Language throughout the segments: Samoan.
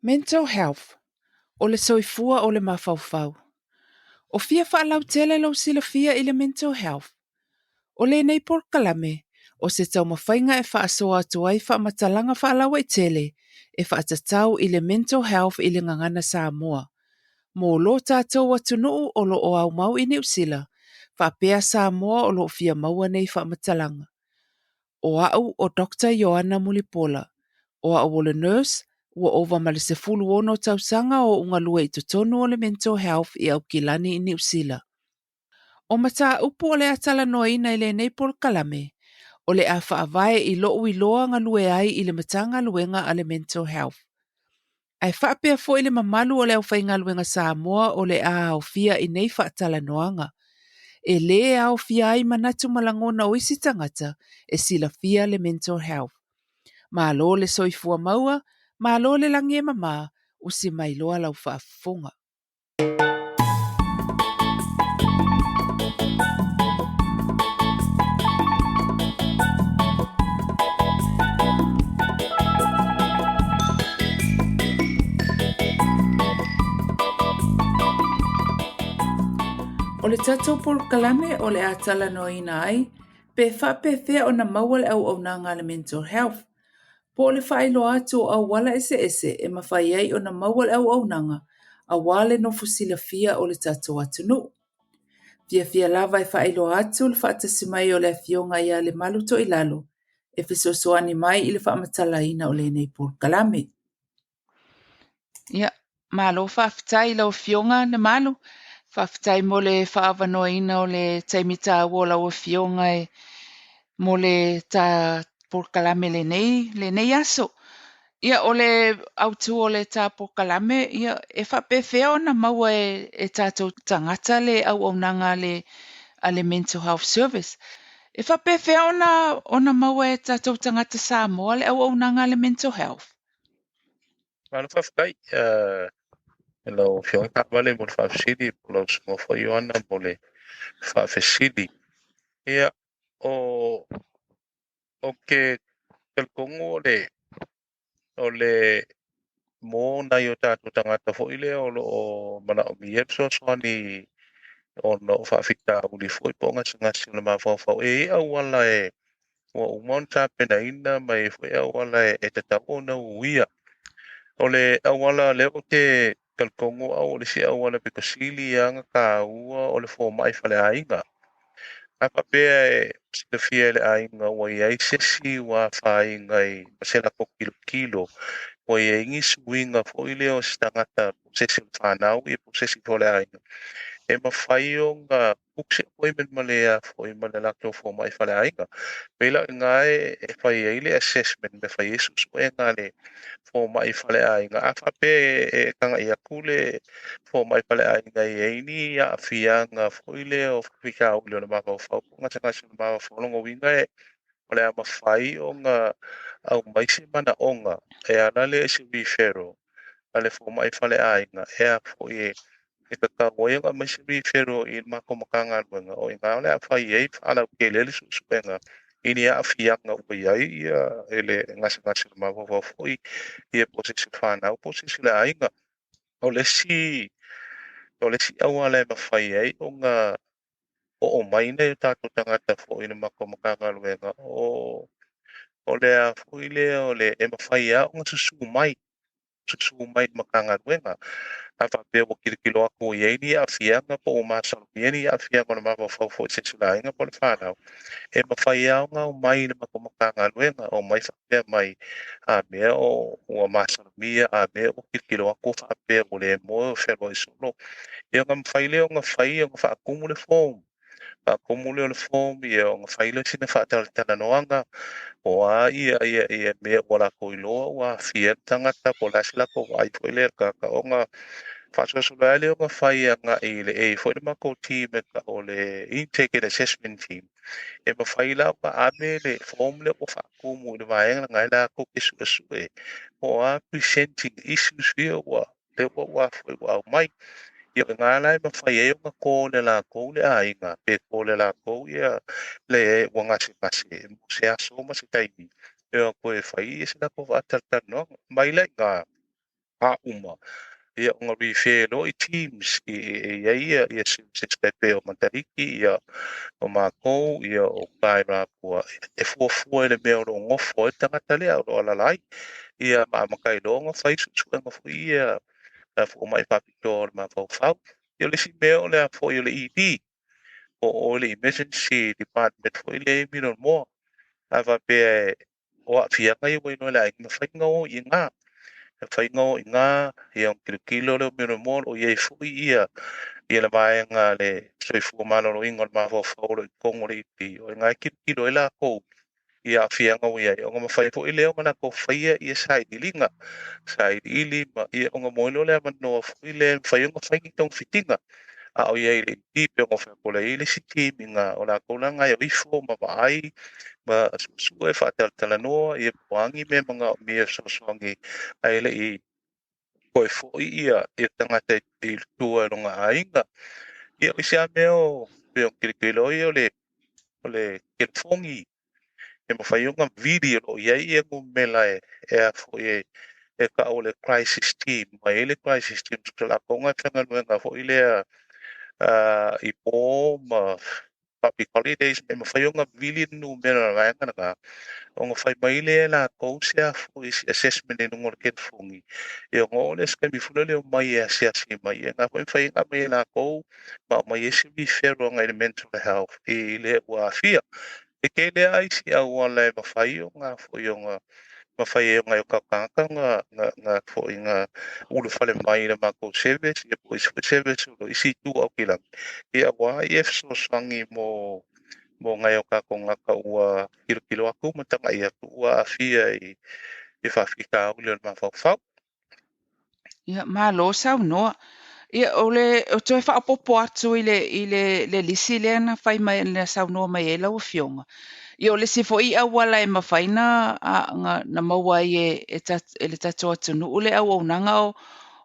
Mental Health, O le soifua o le mafaufau. O fia faalautele lou silafia i le Mental Health? O lenei polokalame, o se taumafaiga e faasoa atu ai faamatalaga faalauaitele e faatatau i le Mental Health i le Gagana Samoa, mo lo tatou atunuu o lo o aumau i Niu Sila, faapea Samoa o lo o fia maua nei faamatalaga. O au o Doctor Ioana Mulipola. O au o le nurse, ua ova ma le 16 tausaga o ou galue i totonu o le Mental Health i Aukilani i Niu Sila. O mataupu o le a talanoaina i lenei polokalame, o le a faavae i lou iloa galue ai i le Matagaluega a le Mental Health. Ae faapea foi le mamalu o le aufaigaluega Samoa o le a aofia i nei faatalanoaga. E lē aofia ai manatu ma lagona o isi tagata e silafia le mental health. Malo le soifua maua, malo le lagi e mama, usi mai loa lau faafofoga. O le tatou polokalame o le a talanoaina ai pe faapefea ona maua le auaunaga a le Mental Health, po o le faailoa atu o auala eseese e mafai ai ona maua le auaunaga aua le nofo silafia o le tatou atunuu. Fiafia lava e faailoa atu le faatasi mai o le Afioga ia Lemalu Toilalo e fesoasoani mai i le faamatalaina o lenei polokalame. Ia, malo faafetai i lau Afioga Lemalu. Faafetai mo le faaavanoaina o le taimi taua o lau Afioga e mo le ta polokalame lenei, lenei aso. Ia, o le autu o le ta polokalame, ia, e faapefea ona maua e tatou tagata le auaunaga a le Mental Health Service. E faapefea ona maua e tatou tagata Samoa le auaunaga a le Mental Health? Malo faafetai lau Afioga Taavale mo le faafesili, po o lau susuga foi Ioana mo le faafesili. Ia, o ke talitonu o le mo nai o tatou tagata foi lea o lo o manaomia le fesoasoani ona o faafitauli foi po o gasegase o le mafaufau. E i ai auala e ua uma ona tapenaina ma e i ai foi auala e tatau ona uia. O le auala lea ou te talitonu au o le isi auala pito sili lava ona taua o le fomai faleaiga. A faapea e silafia e le aiga ua i ai se isi ua afaina i ma se latou tilotilo, ua i ai ni suiga foi lea o se tagata po o se isi o le fanau ia po o se isi foi o le aiga, e mafai ona book se appointment ma le foi ma le latou fomai faleaiga. Pei la o i ina e fai ai le assessment me fai ai suesuega a le fomai faleaiga. A faapea e tagai atu le fomai faleaiga e i ai ni aafiaga foi lea o faafitauli o le mafaufau po o gasegase o le mafaufau, o lona uiga e o le a mafai ona aumai se manaoga e ala lea i se referral a le fomai faleaiga e a foi e tatau ai ona aumai se referral i le matou Matagaluega. O i ina o le a fai ai faalautele ai le suesuega i ni aafiaga ua i ai ia e le gasegase o le mafaufau foi ia po o se isi o le fanau po o se isi o le aiga. O le isi auala e mafai ai ona oo mai nai o tatou tagata foi i le matou Matagaluega o le a foi lea o le e mafai lava ona susù mai i le Matagaluega. A faapea ua tilotilo atu ua i ai ni aafiaga po ua masalomia ni aafiaga o le mafaufau foi i se isi o le aiga po o le fanau, e mafai lava ona omai i le matou Matagaluega, omai faapea mai, a mea o ua masalomia, a mea ua tilotilo atu ua faapea ua le moe ua fealuai solo. Ia ona mafai lea ona fai ona faatumu le form. Faatumu lea o le form ia ona fai lea o sina faatalatalanoaga po o a ia mea ua latou iloa ua aafia ai le tagata po o le a se latou vaai foi lea i le tagata ona faasolosolo ai lea ona fai agai i le e i ai foi le matou team e tau o le intake and assessment team. E mafai la ona ave le form lea ua faatumu i le vaega lena e latou te suesue po o a presenting issues ia ua lea ua foi ua aumai. Ia o i ina la e mafai ai ona call e latou le aiga pe call e latou ia le ua gasegase mo se aso ma se taimi e o atu e fai se latou faatalatalanoaga. Mai la i ina uma, ia ona refer loa i teams e i ai ia services tai pei o Matariki, ia o matou, ia o Kaira ua e fuafua i le mea o lo o nofo ai le tagata lea o lo o alaala ai. Ia ma amata ai loa ona fai suesuega foi ia a fomai faapitoa o le mafaufau. Ia o le isi mea o le a foi o le ED, po o le Emergency Department foi lea i Middlemore. A faapea o aafiaga ia ua iloa e le aiga, mafai ona o i ina. Mafai ona o i ina, ia ona tilotilo lea o Middlemore, o lo o i ai foi ia le vaega le soifua maloloina o le mafaufau o lo o i totonu o le ED. O i ina e tilotilo ai latou i aafiaga ua i ai, ona mafai foi lea ona latou faia ia sailiiliga, sailiili ma ia ona maua ai loa le avanoa foi lea e mafai ona fai ni togafitiga. A o i ai i le ED pe ona fai atu i le isi team ina o latou la na e o ifo ma vaai ma suesue faatalatalanoa ia po o a ni mea manaomia e fesoasoani ae le i toe foi ia tagata i tua i lona aiga. Ia o isi lava mea o pei ona tilotilo ai o le telefoni e mafai ona vili o lo o i ai ia numera e a foi e tau o le crisis team. Ma e i ai le crisis team so latou na faigaluega foi lea i po ma public holidays, e mafai ona vili le numera o le vaega lena, ona fai mai lea e latou se a foi se assessment i luga o le telefoni, ia ona oo lea o se taimi foi lea o mai e asiasi mai, ia na foi mafai ona aumai e latou ma aumai ai se referral agai i le mental health i le ua aafia. E tele lava isi auala e mafai ona foi ona mafai ai ona e o tatou tagata na foi na ulufale mai i le matou service, ia po o isi foi service o lo o isi itu Aukilani, ia aua ia fesoasoani mo nai o tatou tagata ua tilotilo atu ma tagai atu ua aafia i faafitauli o le mafaufau. Ia, malo saunoa. Ia, o le o toe faaopoopo atu i le lisi lea na fai mai na saunoa mai ai lau Afioga. Ia, o le isi foi auala e mafai na maua ai e le tatou atunuu le auaunaga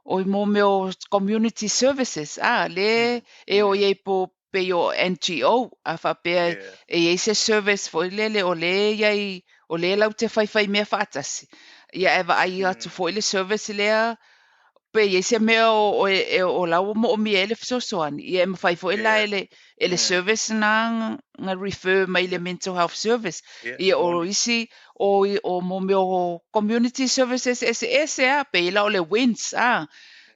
o i mo mea o community services. Le e o i ai po pei o NGO, a faapea e i ai se service foi lele o le i ai, o le lau te faifai mea faatasi. Ia, e vaai atu foi le service lea, pe i ai se mea o lau moomia ai le fesoasoani. Ia, e mafai foi la e le service na refer mai le mental health service. Ia, o isi o mo mea o community services eseese a, pe i la o le WINS a.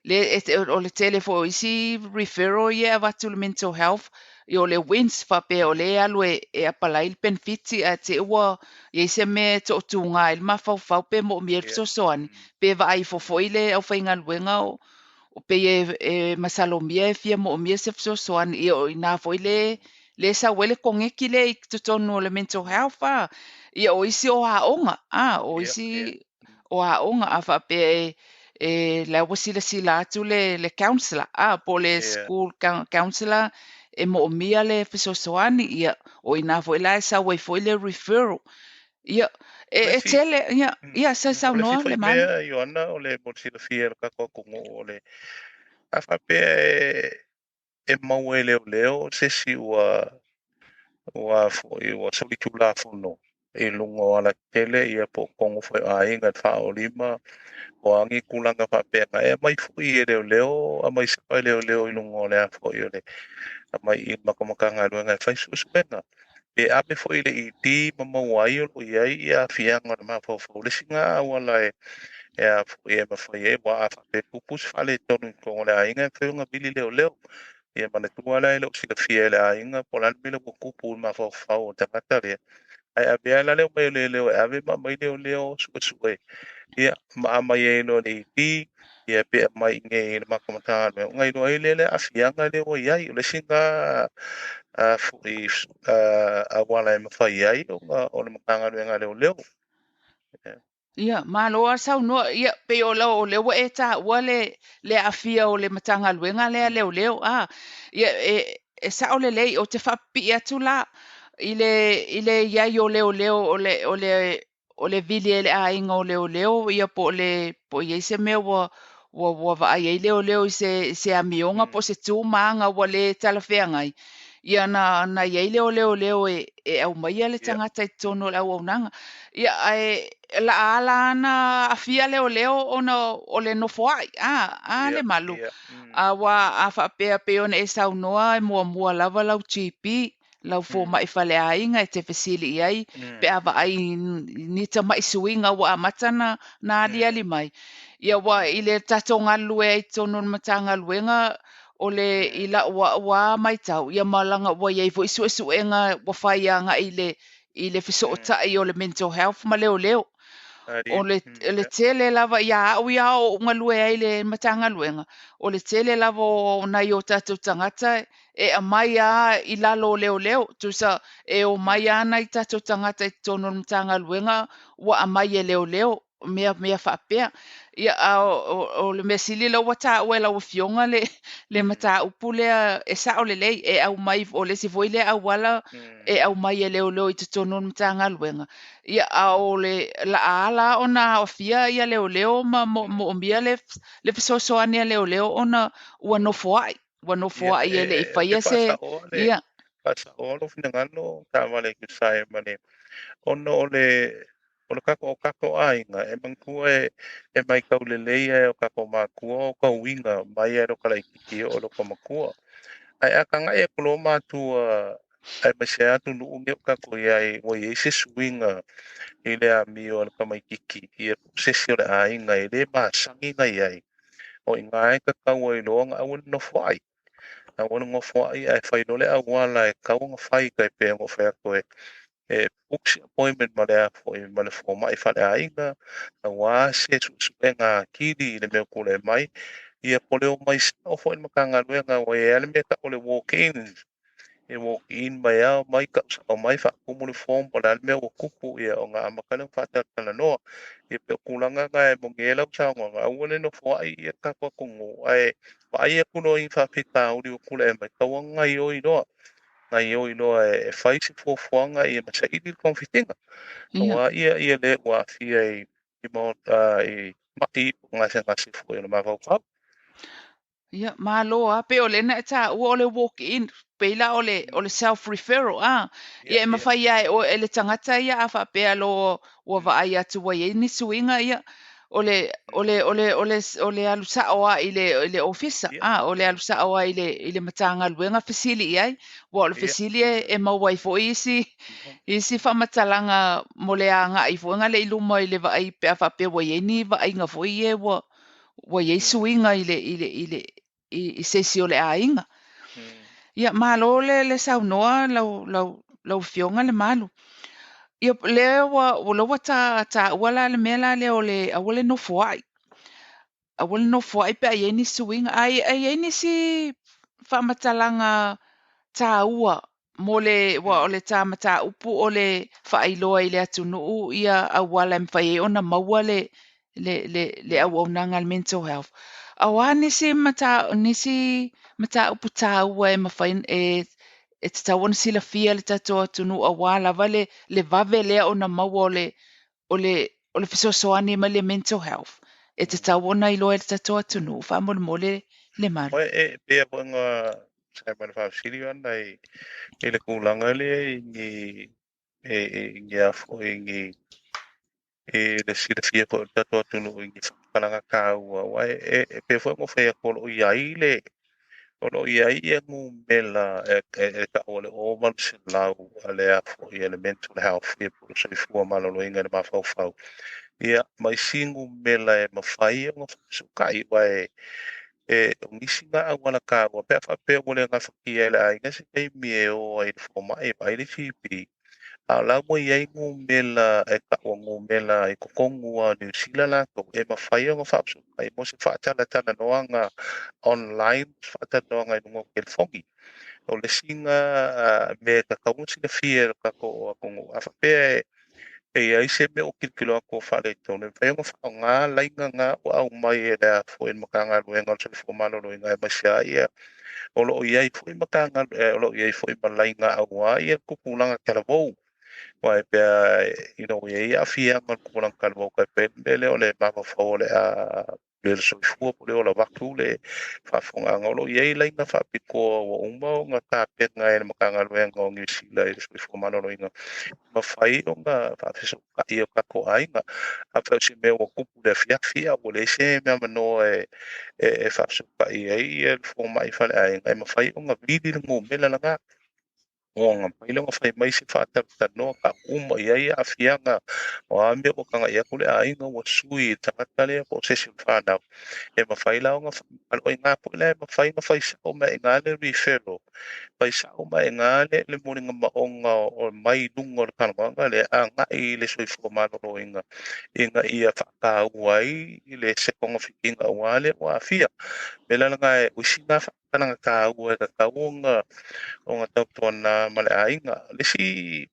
Le, o le tele foi o isi referral ia avatu le mental health, ia o le WINS faapea o le alu e apalai le penefiti a te ua i ai se mea e toatuga ai le mafaufau pe moomia ai le fesoasoani, pe vaai ifo foi le aufaigaluega o pei e masalomia e fia moomia se fesoasoani. Ia o ina foi le sau ai le koneki le i totonu o le mental health a. Ia o isi o aoga a, o isi o aoga a faapea e la ua silasila atu le counselor a, po le school counselor e moomia le fesoasoani. Ia o ina foi la e sau ai foi le referral. Ia e tele ia ia sa saunoa le manu. O le isi foi mea, Ioana, o le mo le silafia e le tatou atunuu o le a faapea e maua e leoleo se isi ua foi ua solitulafono i luga o alatetele, ia po o totonu foi o aiga e 45 o a ni tulaga faapena, e aumai foi e leoleo, aumai sao e leoleo i luga o le a foi o le aumai i matou Matagaluega e fai suesuega. Pe ave foi le ED ma maua ai o lo o i ai ia aafiaga o le mafaufau. O le isi na auala e a foi e mafai ai, aua a faapea e tupu se faaletonu i totonu o le aiga, e mafai ona vili leoleo. Ia manatua la e le o silafia e le aiga po o le a le mea lea ua tupu i le mafaufau o le tagata lea. Ae avea la le omai o leoleo e ave ma aumai leoleo suesue, ia ma aumai ai loa le ED, ia pe aumai i inei i le matou Matagaluega, ona iloa ai lea le aafiaga lea ua i ai. O le isi na foi auala e mafai ai ona o le Matagaluega a leoleo. Ia, malo a saunoa. Ia, pei o lau o lea ua e taua le aafia o le Matagaluega lea leoleo. Ia, e sao lelei o te faapipii atu la i le iai o leoleo o le vili e le aiga o leoleo, ia po o i ai se mea ua vaai ai leoleo i se amioga po o se tumaga ua le talafeagai. Ia na i ai lea o leoleo e aumaia le tagata i totonu o le auaunaga. Ia ae laa ala ana aafia leoleo ona o le nofoai, a Lemalu. Aua a faapea pei ona e saunoa e muamua lava lau GP, lau fomai faleaiga e te fesili i ai pe a vaai ni tamai suiga ua amata na aliali mai. Ia ua i le tatou galulue ai i totonu o le Matagaluega, o le i lau a'u a matau, ia ma laga ua i ai foi suesuega ua fai agai i le fesootai o le mental health ma leoleo. O le tele lava ia a'u ia o ou galue ai i le Matagaluega, o le tele lava o nai o tatou tagata e aumai lava i lalo o leoleo, tusa e omai lava nai tatou tagata i totonu o le Matagaluega ua aumai e leoleo, mea faapea. Ia a o le mea sili lea ua taua e lau Afioga le mataupu lea e sao lelei, e aumai, o le isi foi lea auala e aumai e leoleo i totonu o le Matagaluega. Ia a o le laa ala ona aofia ia leoleo ma moomia le fesoasoani a leoleo ona ua nofoai. Ua nofoai e le i faia se ia. Faasaoa lou finagalo taavale e tusa ai ma le ona o le o le tatou o tatou aiga e manatua e matau lelei ai e o tatou matua o tauiga mai ai lota laitiiti e oo i lota matua. Ae a tagai atu loa matua aemaise lava atunuu nei o tatou i ai ua i ai se suiga i le amio a le tamaitiiti ia po o se isi o le aiga e le masani ona i ai. O i ina e tatau ai loa ona aua le nofoai. Aua le nofoai ae fai loa le auala e tatau ona fai tai pei ona ou fai atu e book se appointment ma le a foi ma le fomai faleaiga aua se suesuega atili i le mea o tulai mai. Ia po o le omai sao foi le Matagaluega ua i ai lava le mea e tau o le walk-in. E walk-in mai lava omai tau sao mai faatumu le form po o le a le mea ua tupu ia ona amata lea ona faatalatalanoa. Ia pei o tulaga na e moni ai lau saunoaga aua le nofoai ia le tatou atunuu ae vaai atu loa i faafitauli ua tulai mai tatau ona gaoioi loa. Gaoioi loa e fai se fuafuaga ia ma saili le togafitiga. Aua ia le ua aafia i i ma'i po o gasegase foi o le mafaufau. Ia, malo lava. Pei o lea na e taua o le walk-in, pei la o le self referral a. Ia e mafai lava e le tagata ia a faapea loa ua vaai atu ua i ai ni suiga ia, o le o le o le o le o le alu sao lava i le ofisa, a o le alu sao lava i le Matagaluega fesili i ai. Aua o le fesili e maua ai foi isi faamatalaga mo le agai foi le i luma i le vaai pe a faapea ua i ai ni vaaiga foi ia ua i ai suiga i le i le i le i se isi o le aiga. Ia malo le saunoa lau Afioga Lemalu. Ia lea ua taua la le mea la lea o le aua le nofoai. Aua le nofoai pe a i ai ni suiga. Ai i ai nisi faamatalaga taua mo le ua o le ta mataupu o le faailoa i le atunuu ia auala e mafai ai ona maua le auaunaga le mental health. A o a nisi mataupu taua e mafai e tatau ona silafia le tatou atunuu aua lava le vave lea ona maua o le fesoasoani mai le mental health. E tatau ona iloa e le tatou atunuu faamolemole Lemalu. E pei foi ona sai ma le faafesili ona i le tulaga lea i ni a foi ni i le silafia foi o le tatou atunuu i ni faamatalaga taua. Aua e pei foi ona fai atu o lo o i ai le o lo o i ai ia numera e taua le 0800 a le a foi le mental health ia po o le soifua maloloina i le mafaufau. Ia ma isi numera e mafai ona faafesootai aua e o nisi na auala taua pe a faapea ua le gafatia e le aiga se taimi e o ai i le fomai e vaai le GP. A o la ua i ai numera e taua numera i totonu lava o Niu Sila latou e mafai ona faafesootai mo se faatalatalanoaga online, faatalanoaga i luga o telefoni. O le isi na mea e tatau ona silafia e le tatou atunuu. A faapea e i ai se mea o tilotilo atu o faaletonu, e mafai ona faaaoga laina na ua aumai e le a foi le Matagaluega o le Soifua Maloloina aemaise lava ia o lo o i ai foi o lo o i ai foi ma laina aua ia tupulaga talavou. Aua e pei a, you know, e i ai aafiaga o le tupulaga talavou tai pei o le mea lea o le mafaufau o le a pule le soifua po o le ola avatu le faafofogaaga. O lo o i ai laina faapitoa ua uma ona tapena e le Matagaluega o Niu Sila i le Soifua Maloloina e mafai ona faafesootai e o tatou aiga. Afai o se mea ua tupu i le afiafi a ua leai se mea avanoa e faafesootai ai le fomai faleaiga, e mafai ona vili le numera lena. Ona mafai lea ona fai mai se faatalatalanoa tau uma i ai aafiaga o a mea ua tagai atu le aiga ua sui i le tagata lea po o se isi o le fanau. E mafai la ona o i ina foi la e mafai ona fai sao mai i ina le referral, fai sao mai i ina le muliga maoga o mai luga o le talanoaga lea agai i le soifua maloloina ina ia faataua ai le se togafitiga aua le ua aafia. O le mea la lena, o isi na faamatalaga taua e tatau ona tautuana ma le aiga. O le isi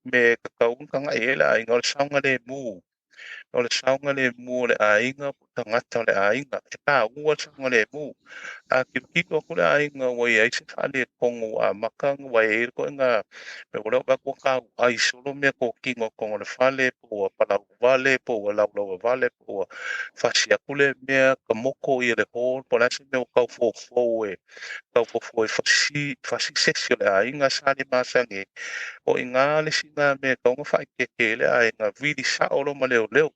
mea e tatau ona tagai i ai le aiga, o le saogalemu. O le saogalemu o le aiga po o tagata o le aiga. E taua le saogalemu. A tilotilo atu le aiga ua i ai se faaletonu ua amata ua i ai le ituaiga mea ua vaai atu ua tauai solo meatotino i totonu o le fale, po ua palauvale, po ua laulauavale, po ua fasi atu le mea tamoto ia le hall, po o le a se mea ua tau foufou e tau e fasi, fasi se isi o le aiga sa le masani ai. O i ina le isi na mea e tatau ona faaeteete ai le aiga, vili sao loa ma leoleo.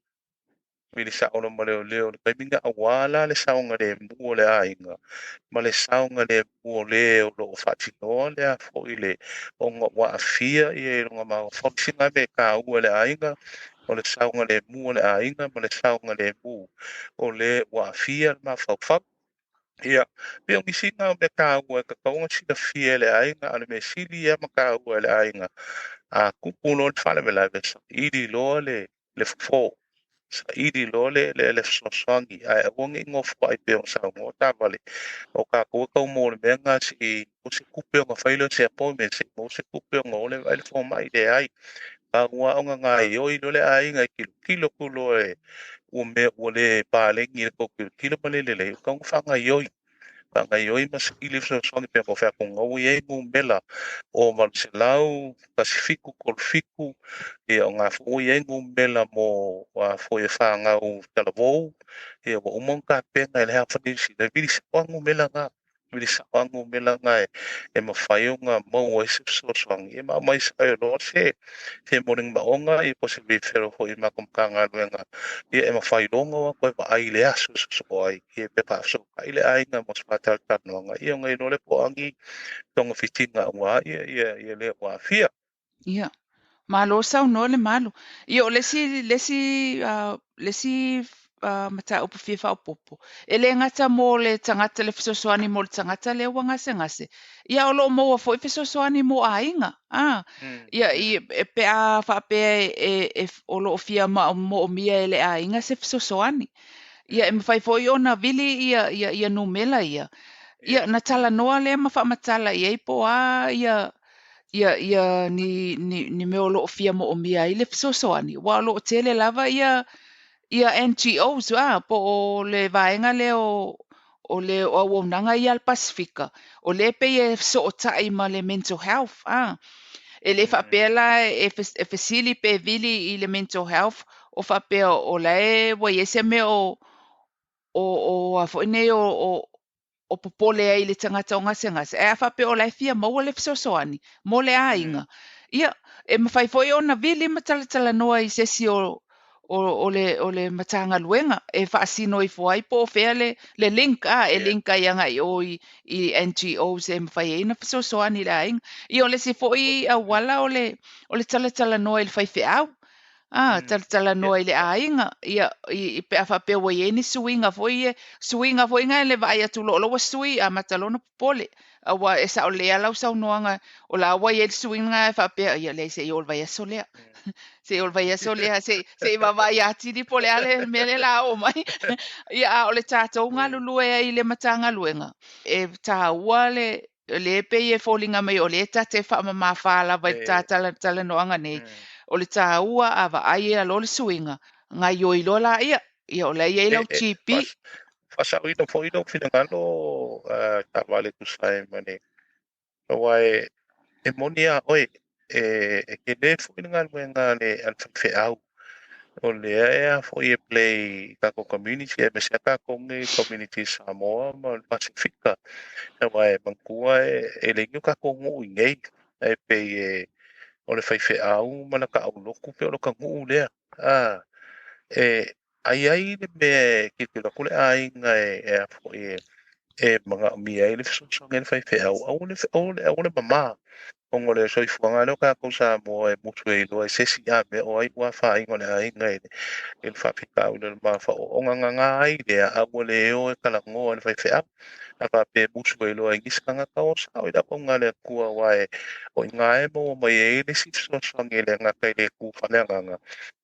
Vili sao loa ma leoleo i le taimi lena aua la le saogalemu o le aiga ma le saogalemu o le o lo o faatinoa le a foi le ona ua aafia ia i lona mafaufau. Isi na mea e taua e le aiga, o le saogalemu o le aiga ma le saogalemu o le ua aafia le mafaufau. Ia, pei o nisi na o mea taua e tatau ona silafia e le aiga, a o le mea sili ia ma taua e le aiga, a tupu loa le faalavelave, saili loa le fofo, saili loa le fesoasoani, ae aua ne i nofoai pei ona saunoa taavale. O tatou e tau maua o le mea lena se i maua se tupe ona fai lea o se appointment, se i maua se tupe ona o lea e vaai le fomai. Leai, tau lava ona gaoioi loa le aiga e tilotilo atu loa e ua mea ua le paleni i le tou tilotilo ma le lelei, ua tatau ona faagaoioi. Faagaoioi ma saili le fesoasoani pei ona fai atu na ua i ai numera o 800 1737, ia o na foi ua i ai numera mo a foi e fanau talavou, ia ua uma ona tapena e le Health New Zealand. Vili sao lava numera na, vili sao lava numera na e mafai ona maua ai se fesoasoani, ia ma aumai sao ai loa se muliga maoga ia po o se referral foi i matou Matagaluega, ia e mafai loa ona o atu e vaai i le aso e sosoo ai, ia pe faafesootai le aiga mo se faatalatalanoaga, ia ona iloa lea po o a ni togafitiga aua ia ia ia le ua aafia. Ia, malo saunoa Lemalu. Ia o le isi mataupu fia faaopoopo, e le gata mo le tagata le fesoasoani mo le tagata lea ua gasegase, ia o lo o maua foi fesoasoani mo aiga. Ia i, pe a faapea e o lo o fia moomia e le aiga se fesoasoani. Ia e mafai foi ona vili ia numera ia. Ia na talanoa lea ma faamatala i ai po o a ia ni mea o lo o fia moomia ai le fesoasoani. Aua o lo o tele lava ia NGOs po o le vaega lea o le auaunaga ia a le Pasefika, o lea pei e fesootai ma le mental health. E le faapea la e fesili pe vili i le mental health o faapea o la e ua i ai se mea o a foi nei o popole ai i le tagata o gasegase, ae a faapea o la e fia maua le fesoasoani mo le aiga. Ia, e mafai foi ona vili ma talatalanoa i se isi o le Matagaluega e faasino ifo ai po o fea le link e link ai agai o i NGOs e mafai ai ona fesoasoani i le aiga. Ia o le isi foi auala o le talatalanoa i le faifeau. Talatalanoa i le aiga, ia i, pe a faapea ua i ai ni suiga foi ia, suiga foi nga le vaai atu loa ua sui amata loa ona popole. Aua e sao lelei lava lau saunoaga o la ua i ai le suiga e faapea, ia leai se i oo i le vaiaso lea. Se i oo i le vaiaso lea se i vaavaai atili po o le a le mea lea o le a oo mai. Ia a o le tatou galulue ai i le Matagaluega, e taua le pei e foliga mai o lea ta te faamamafa lava i le talanoaga nei. O le taua a vaai loa le suiga, gaoioi loa laia. Ia o la e i ai lau GP. Faasaoina foi lou finagalo taavale tusa ai ma le aua e moni a oe. E tele foi le galuega a le faifeau o lea e a foi e play i tatou community, aemaise lava tatou nei community Samoa ma le Pasefika. Aua e manatua e leai ni o tatou nuu i inei, ae pei e o le faifeau ma lata aulotu pei o lota nuu lea. E a i ai le mea e tilotilo atu le aiga e a foi e manaomia ai le fesoasoani a le faifeau, aua le aua le aua le mamā, ona o le soifuaga lea o tatou Samoa e musu e iloa e se isi a mea o ai ua afaina o le aiga i le faafitauli o le mafaufau. Ona gaga ai lea, a ua le o e talanoa i le faifeau. A faapea e musu e iloa e nisi tagata, o sao i le auaunaga a le Atua, aua o i ina e maua mai ai le isi fesoasoani e le gata i le itu faaleagaga,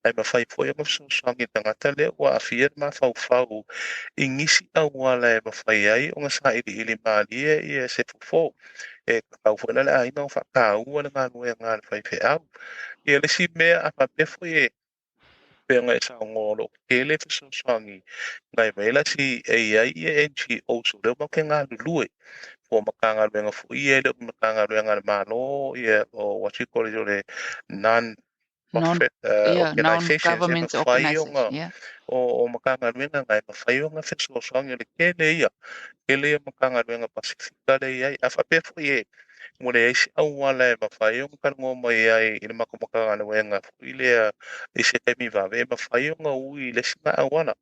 ae mafai foi ona fesoasoani i le tagata lea ua aafia le mafaufau i nisi auala e mafai ai ona sailiili malie ia se fofo. E tatau foi la i le aiga ona faataua le galuega a le faifeau. Ia le isi mea, a faapea foi e pei ona e saunoa o lo o tele fesoasoani na e aumai ai la si e i ai ia NGOs o lea ua matou te galulue po o Matagaluega foi ia e le o ni Matagaluega a le Malo, ia o what you call it, o le non Non, profit yeah, organizations, e non-government mafai organization, ona yeah. o Matagaluega na e mafai ona fesoasoani. O le tele ia, tele ia Matagaluega Pasefika lea e i ai. A faapea foi e ua leai se auala e mafai ona talanoa mai ai i le matou Matagaluega foi lea i se taimi vave, e mafai ona ui i le isi auala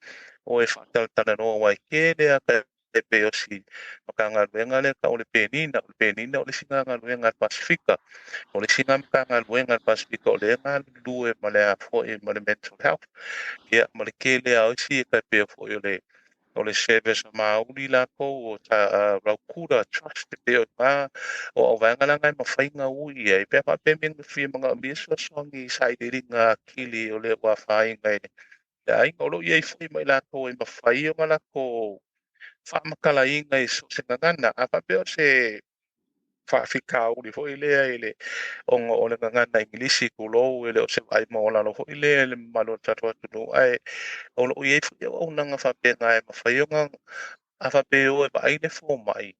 o e faatalatalanoa, aua e tele lava e pei o si Matagaluega lea e tau o le Penina. O le Penina o le isi galuega a le Pasefika. O le isi Matagaluega a le Pasefika o lea e galulue ma le a foi ma le mental health. Ia, ma le tele lava o isi e tai pei foi o le service a Māori latou o Raukura Trust, e pei o ina o auvaega la na e mafai ona ui i ai pe a faapea me fia manaomia fesoasoani i sailiiliga atili o lea ua afaina i le aiga. O lo o i ai foi ma i latou e mafai ona latou faamatalaina i so o se gagana. A faapea o se faafitauli foi lea i le ona o le gagana Igilisi tulou, e le o se vaai maualalo foi lea i le mamalu o le tatou atunuu, ae o lo o i ai foi auaunaga faapena e mafai ona, a faapea e o e vaai le fomai,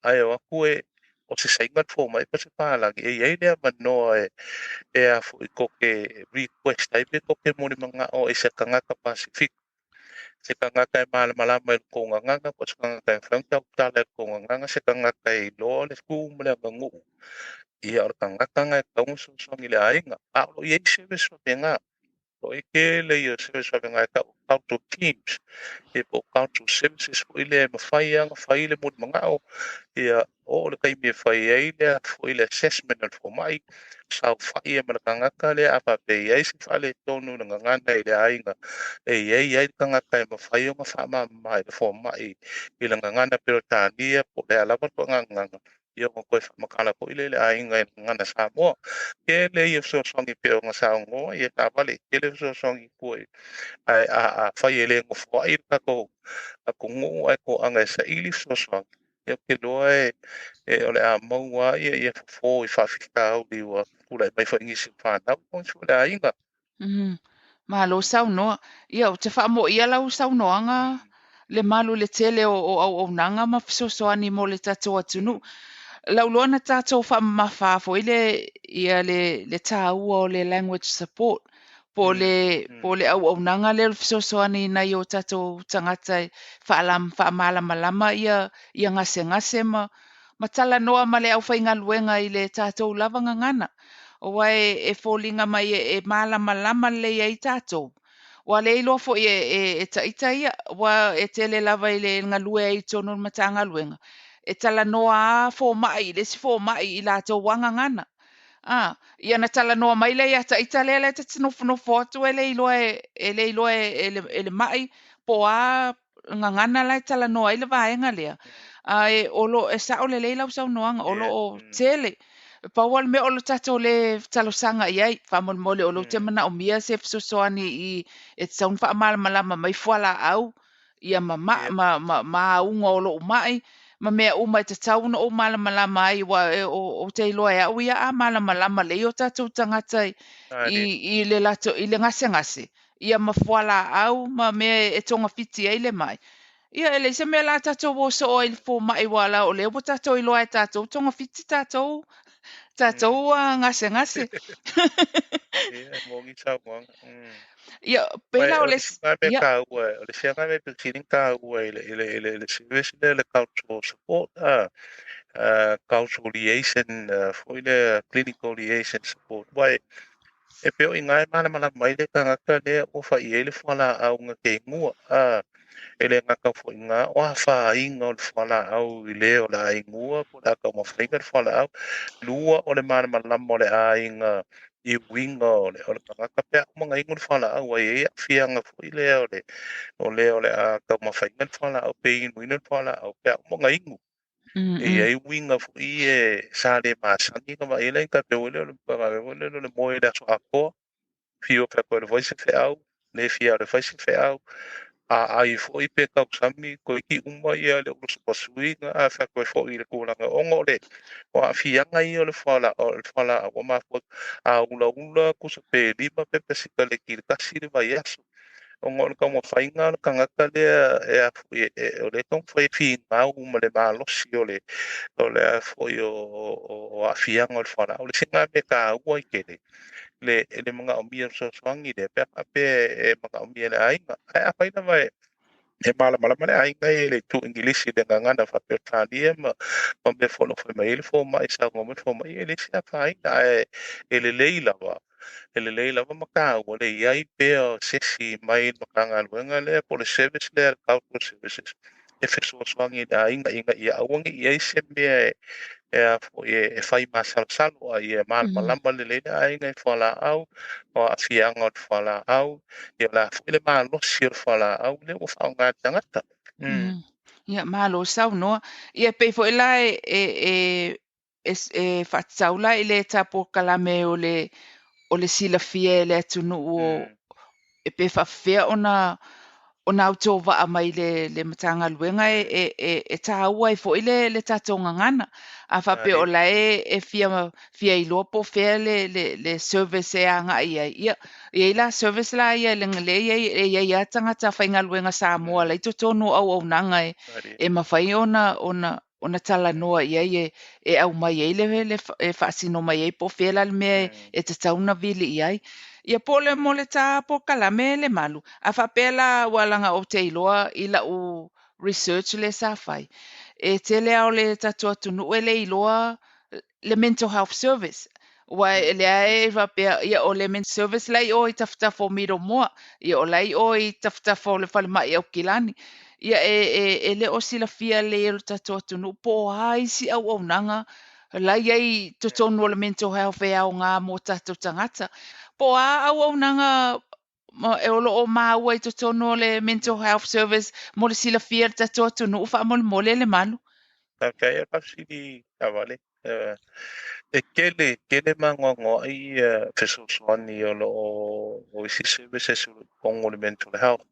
ae o atu e o se Saina le fomai po o se palagi, e i ai le avanoa e a foi tou te request ai pe tou te molimagao i se tagata Pasefika, se tagata e malamalama i le tou gagana, po o se tagata e mafai ona tautala i le tou gagana, se tagata e iloa le tu ma le aganuu. Ia o le tagata lena e tatau ona fesoasoani i le aiga. A o lo o i ai service faapena. O lo o i ai tele ia service faapena e tau o cultural teams, ia po o cultural services foi lea e mafai lava ona fai le molimagao. Ia oo le taimi e fai ai le foi le assessment a le fomai, saofai ai ma le tagata lea. A faapea e i ai se faaletonu i le gagana i le aiga, e i ai ai le tagata e mafai ona faamama i le fomai i le gagana Peretania po o le a lava le ituaiga gagana, ia ona toe faamatala foi lea i le aiga i le gagana Samoa. Tele ia fesoasoani pei ona saunoa ia taavale, tele fesoasoani i tua ae afai e le nofoai le tatou atunuu ae toaga e saili fesoasoani, ia ou te iloa e o le a maua lava ia fofo i faafitauli ua tulai mai foi i nisi o fanau po o nisi foi o le aiga. Malo saunoa. Ia, ou te faamoia lau saunoaga Lemalu i le tele o auaunaga ma fesoasoani mo le tatou atunuu. Lau iloa na tatou faamamafa foi le ia le taua o le language support po o le po o le auaunaga lea o le fesoasoani i nai o tatou tagata e faamalamalama ia gasegase ma talanoa ma le aufaigaluega i le tatou lava gagana. Aua e foliga mai e malamalama lelei ai tatou. Ua le iloa foi e taita ia, ua e tele lava i le galue ai i totonu o le Matagaluega, e talanoa lava fomai i le isi fomai i latou lava gagana. Ia na talanoa mai lea ia taita lea lea ta te nofonofo atu e le iloa e le iloa e le mai po o a gagana la e talanoa ai le vaega lea. Ae o lo e sao lelei lau saunoaga, o lo o tele. Pau lava le mea o le tatou le talosaga i ai, faamolemole o lea ou te manaomia se fesoasoani i e tatau ona faamalamalama mai fualaau ia ma ma auga o lou mai ma mea uma e tatau ona ou malamalama ai, aua ou te iloa e au ia a malamalama lelei o tatou tagata i le latou i le gasegase ia ma fualaau ma mea e togafiti ai le mai. Ia e leai se mea la tatou o soo ai i le fomai, aua la o lea ua tatou iloa e tatou togafiti tatou. Tatou ua gasegase. Ia, e moni saunoaga. Ia, pei Ma la o o le le isi lena mea ia. taua, o le isi lena mea pito sili ona taua i le, i le, i le, i le service lea, le cultural support, cultural liaison, foi lea, clinical liaison support. Aua e pei o i ina e malamalama ai le tagata lea ua fai i ai le fualaau na te inua. E le gata foi i ina, o afaina o le fualaau i le o le a inua po o le a taumafaina le fualaau. Lua o le malamalama o le aiga i uiga o le tagata pe a uma ona inu le fualaau, aua e i ai aafiaga foi lea o le o le o le a taumafaina le fualaau pe inuina le fualaau pe a uma ona inu. E i ai uiga foi e sa le masani ona vaai ai le aiga, pei foi lea o le vaega foi lea o le moe i le aso atoa, fiu e fai atu e fai se feau, le fia alu e fai se feau, a ai foi pe tausami, toeitiiti uma ia le ulusupasuiga, a fai atu ai foi i le tulaga ona o le o aafiaga ia o le fualaau ua mafua a ulaula tusa pe 5 pepa sikaleti i le tasi le vaiaso. Ona o le taumafaiga o le tagata lea e a foi o lea e taumafai e finau ma le malosi o le o le a foi o aafiaga o le fualaau. O le isi lena mea taua tele le manaomia o le fesoasoani lea pe a faapea e manaomia e le aiga. Ae afai lava e malamalama le aiga i le itu Igilisi i le gagana faa-Peretania ma mea foi o lo o fai mai ai le fomai, saunoa mai le fomai, e leai se afaina, ae e lelei lava, e lelei lava ma taua le i ai pea o se isi mai le Matagaluega lea po o le service lea, le Cultural Services, e fesoasoani i le aiga ina ia aua ne i i ai se mea e a foi e fai masalosalo, a ia malamalama lelei le aiga i fualaau, o aafiaga o le fualaau, ia o le a foi le malosi o le fualaau lea ua faaaoga e le tagata. Ia, malo saunoa. Ia, pei foi la e faatatau la i le polokalame o le silafia e le atunuu o e pe faafefea ona autovaa mai le Matagaluega e taua ai foi le tatou gagana. A faapea o la e fia iloa po o fea le service e agai ai. Ia, e i ai la service la ia le e i ai lava tagata faigaluega Samoa la i totonu o auaunaga e mafai ona talanoa i ai e aumai ai le e faasino mai ai po o fea la le mea e tatau ona vili i ai. Ia po o le mo le ta polokalame Lemalu. A faapea la ua laga ou te iloa i lau research le sa fai. E tele ao le tatou atunuu e le iloa le mental health service. Ua lea e faapea ia o le mental service la i o i tafatafa o Miromoa. Ia o la i o i tafatafa o le falemai Aukilani. Ia e le o silafia le o le tatou atunuu po o a isi auaunaga la i ai totonu o le mental health e aoga mo tatou tagata. Po o a auaunaga e o loo maua i totonu o le mental health service mo le silafia le tatou atunuu faamolemole Lemalu. Faafetai e faafesili taavale. E tele magoagoa ai fesoasoani o lo o isi services o lo o i totonu o le mental health.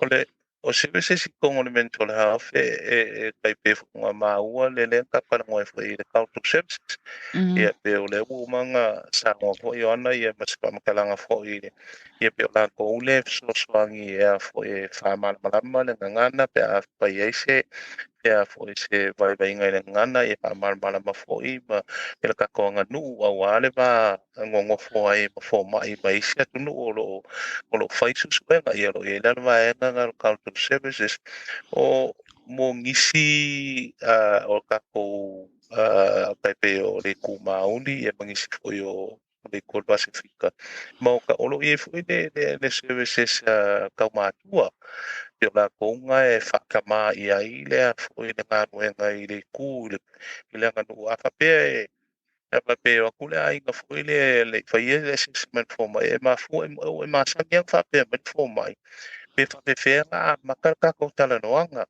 O le o services i totonu o le mental health e tai pei foi ona maua le lea na talanoa ai foi i le cultural services. Ia pe o lea ua uma ona saunoa foi Ioana ia ma se faamatalaga foi i le ia pe o latou le fesoasoani e a foi e faamalamalama le gagana pe a fai ai se a foi se vaivaiga i le gagana ia faamalamalama foi ma i le tatou aganuu aua le va nonofo ai ma fomai ma isi atunuu o lo o fai suesuega. Ia o lo o i ai la le vaega na o le cultural services o mo nisi o tatou tai pei o le itu Māori ia ma nisi foi o le itu o le Pasifika. Ma o lo o i ai foi le services kaumatua. Pe o latou na e faatamā i ai le a foi le galuega i le itu i le aganuu. A faapea e faapea e o atu le aiga foi lea le faia le assessment fomai e mafua e masani ona faapea mai le fomai pe faapefea ona amata le tatou talanoaga.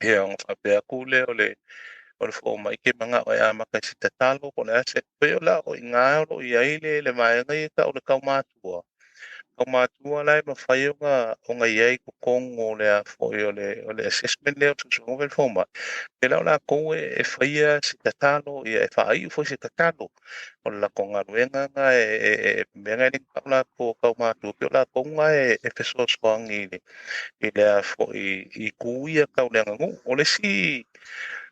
Ia ona faapea atu lea o le fomai ke mana'o e amata i se tatalo po o le a se pei o la o i ina o lo o i ai le vaega ia tau o le kaumatua. Kaumatua la e mafai ona i ai i totonu o le a foi o le assessment lea o suesuega foi a le fomai. Pe la o latou e faia se tatalo, ia e faaiu foi se tatalo. O le latou galuega na e mea na e le tau latou kaumatua, pe o latou na e fesoasoani i le a foi i itu ia tau le aganuu. O le isi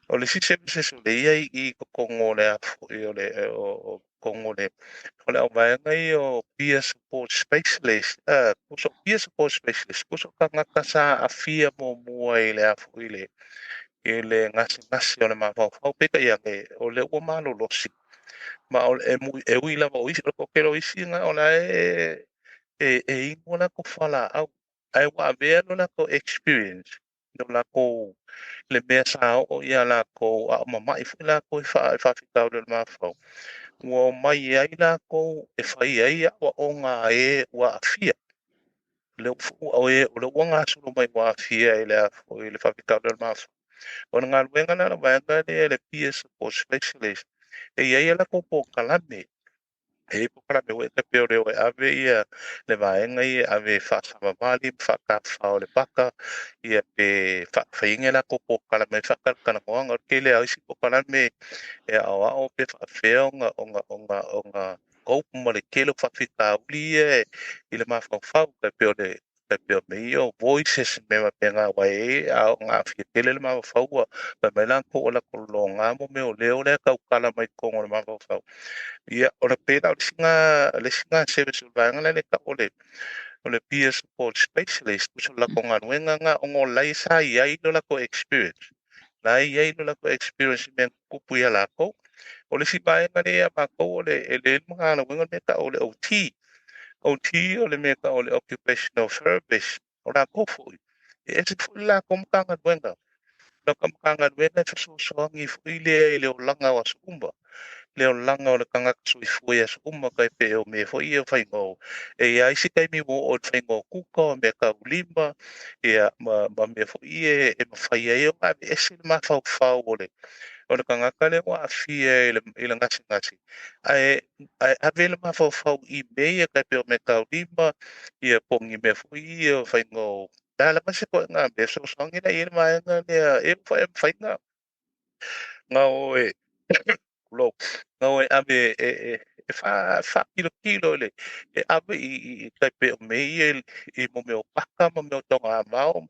O le isi services o lea e i ai i totonu o le a foi o le o totonu o le auvaega ia o peer support specialist, tusa o peer support specialist, tusa o tagata sa aafia muamua i le a foi i le gasegase o le mafaufau. Peitai ane, o lea ua malolosi, ma o le, e ui lava o isi, o le toatele o isi na o la e inu a latou fualaau, ae ua avea lo latou experience, lo latou le mea sa oo ia latou a o mama'i foi latou i faafitauli o le mafaufau, ua omai ai latou e fai ai aoaoga a e ua aafia. Lea ua o e o lea ua gasolo mai ua aafia i le a foi le faafitauli o le mafaufau. O le galuega la a le vaega lea le peer support specialist, e i ai a latou polokalame. E i ai polokalame foi e pei o le o e ave ia le vaega ia e ave e faasavavali ma faatafafao i le paka, ia pe fai ai ni latou polokalame faatalatalanoaga. O le tele lava o isi polokalame e aoao pe faapefea ona cope ma le tele o faafitauli ia i le mafaufau, tai pei o le tai pei o mea ia o voices mea faapena, aua e i ai a oo ina aafia tele le mafaufau ua fai mai latou ua latou lologa mo mea o leo lea e tautala mai totonu o le mafaufau. Ia, o le pei la o le isi na service o le vaega lea e tau o le peer support specialist. Tusa o le latou galuega lena, ona o la e sa i ai lo latou experience, la e i ai lo latou experience i mea na tutupu ia latou. O le isi vaega lea ia matou o le e le magaluega o le mea e tau o le OT. OT o le mea e tau o le occupational therapist. O latou foi, e ese foi le latou Matagaluega. O latou Matagaluega e fesoasoani foi lea i le olaga o aso uma, le olaga o le tagata soifua i aso uma, tai pei o mea foi ia o faiga o, e i ai isi taimi ua oo i le faiga o kuka, o mea taulima, ia ma mea foi ia e mafai ai ona aveese le mafaufau o le tagata lea ua aafia i le gasegase, ae ave le mafaufau i mea ia tai pei o mea taulima, ia po o ni mea foi ia o faiga o le a lava se ituaiga mea, fesoasoani la i ai le vaega lea e oo foi e mafai ona o e tulou, na o e ave e faakilokilo e ave i tai pei o mea ia i mo mea o paka ma mea o togavao,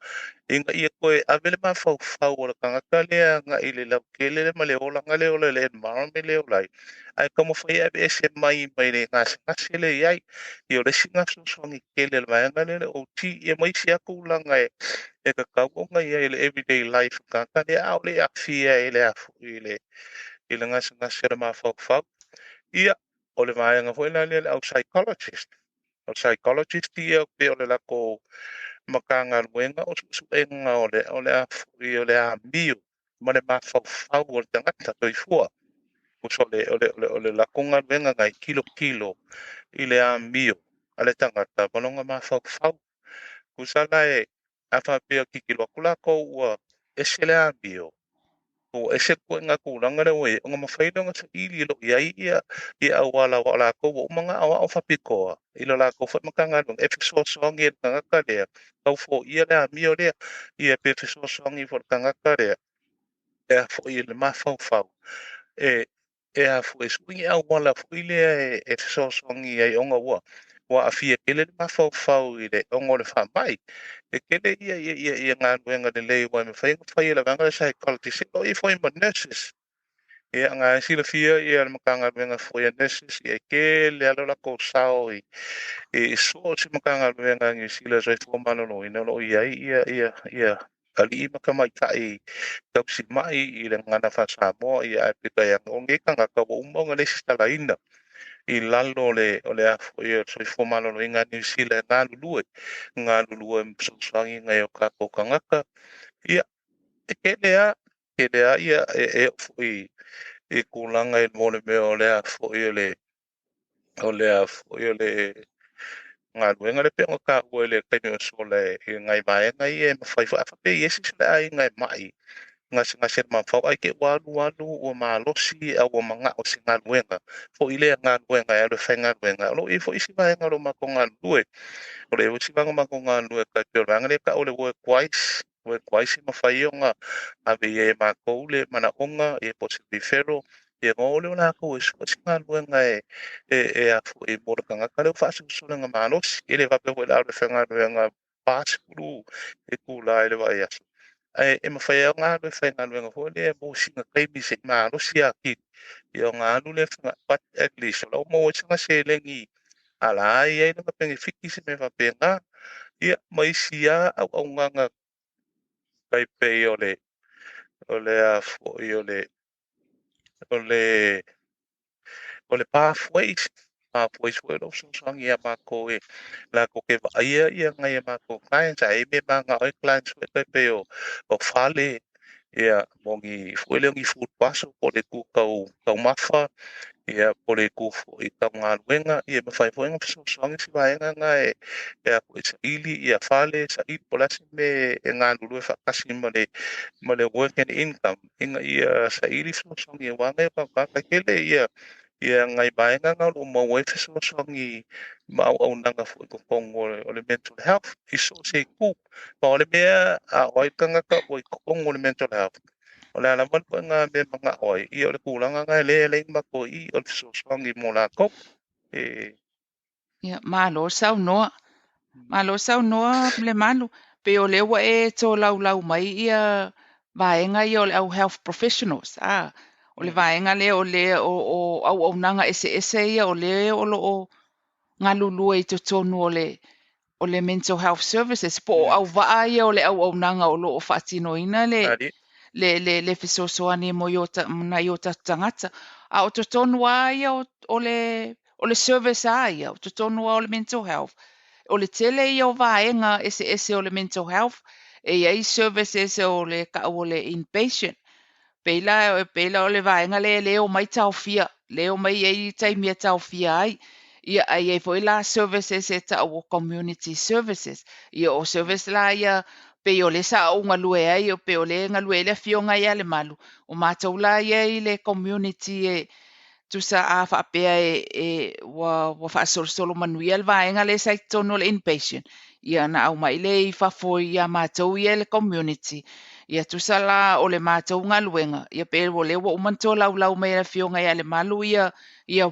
ina ia toe ave le mafaufau o le tagata lea agai i le lautele ma le olaga lea e ola i le environment lea e ola ai, ae taumafai e aveese mai le gasegase lea e i ai. Ia o le isi lena fesoasoani tele a le vaega lea o le OT, ia ma isi lava tulaga e tatau ona i ai i le everyday life o le tagata lea, a o le i aafia i le i le gasegase o le mafaufau. Ia, o le vaega foi la lea le au psychologist. O le psychologist ia pei o le latou Matagaluega o suesuega o le a foi o le amio ma le mafaufau o le tagata soifua. Tusa o le latou galuega na e tilotilo i le amio a le tagata ma lona mafaufau. Tusa la e a faapea o tilotilo atu latou ua ese le amio, ua ese le ituaiga tulaga lea ua i ai, ona mafai lea ona saili loa i ai ia auala, aua o latou ua uma ona aoao faapitoa i lo latou foi Matagaluega e fesoasoani i le tagata lea, tau foia le amio lea, ia pe fesoasoani foi i le tagata lea e a foi i le mafaufau, e a foi e sui ni auala foi lea e fesoasoani ai ona ua aafia tele le mafaufau i le ona o le faamai. E tele ia galuega lelei ua e mafai ona fai e le vaega o le psychologist, e o i foi ma nurses. Ia, na silafia ia le Matagaluega foi a nurses, ia e tele lava lo latou sao i so o se Matagaluega a Niu Sila Soifua Maloloina, o lo o i ai ia alii ma tamaitai tausimai i le gagana faa-Samoa. Ia ae peitai ane o nei tagata ua uma ona lesitalaina i lalo o le a foi o le Soifua Maloloina a Niu Sila e galulue ma fesoasoani i nai o tatou tagata. Ia, e tele lava ia e oo foi i tulaga i mo le mea o le a foi o le o le a foi o le galuega lea pei ona taua i le taimi ua sola i nai vaega ia e mafai foi. A faapea e i ai se isi o le aiga e mai gasegase le mafaufau, ae te i ua alu alu ua malosi a ua manao i se galuega foi lea galuega e alu e faigaluega, o lo o i ai foi isi vaega o lo o matou galulue. O lo o i ai foi isi vaega o matou galulue tai pei o le vaega lea e tau o le Workwise. Workwise e mafai ona ave i ai e matou le manaoga, ia po o se referral, ia ona o lea o latou e sue se galuega e a foi mo le tagata lea ua faasolosologa malosi. E le faapea foi o le a alu e faigaluega 40 itula i le vaiaso. Ae e mafai lava ona alu e faigaluega foi lea mo sina taimi se i malosi atili, ia ona alu lea but at least o la ua maua ai sina seleni a la e i ai lona penefiti se mea faapena. Ia ma isi lava auaunaga tai pei o le o le a foi o le o le o le pathways, pathways foi o lo o fesoasoani ia matou e latou te vaaia ia nai a matou clients, a i ai mea e mananao ai clients foi tai pei o fale, ia mo ni foi lea o ni food parcel po o le itu tau taumafa, ia po o le itu foi tau galuega, ia e mafai foi ona fesoasoani si vaega lena e a foi e saili ia fale, saili po o le a se mea e galulue faatasi ma le work and income ina ia saili fesoasoani aua nai o tatou tagata. E tele ia ia nai vaega na o lo o maua ai fesoasoani ma auaunaga foi i totonu o le mental health i so o se itu. Ma o le mea a o ai le tagata ua i totonu o le mental health, o le a lava le ituaiga mea e manao ai, ia o le tulaga lena e lea e leai ni matou i i, o le fesoasoani mo latou. E Ia, malo saunoa. Malo saunoa Lemalu. Pei o lea ua e tolaulau mai ia vaega ia o le au health professionals. A, o le vaega lea o le o auaunaga eseese ia o le o lo o galulue i totonu o le mental health services po o auvaa ia o le auaunaga o lo o faatinoina le le fesoasoani mo nai o tatou tagata. A o totonu lava ia o le service lava ia, o totonu lava o le mental health. O le tele ia o vaega eseese o le mental health, e i ai services o le tau o le inpatient. Pei la o le vaega lea e le omai taofia, le omai i ai taimi e taofia ai. Ia, ae i ai foi la services e tau o community services. Ia, o service la ia pei o lea sa ou galue ai, pei o lea e galue ai le afioga ia Lemalu. O matou la ia i le community e tusa a faapea e ua faasolosolo manuia le vaega lea sa i totonu o le inpatient. Ia na aumai lea i fafo ia matou ia le community. Ia tusa la o le matou galuega, ia pe o lea ua uma ona tolaulau mai e le afioga ia Lemalu ia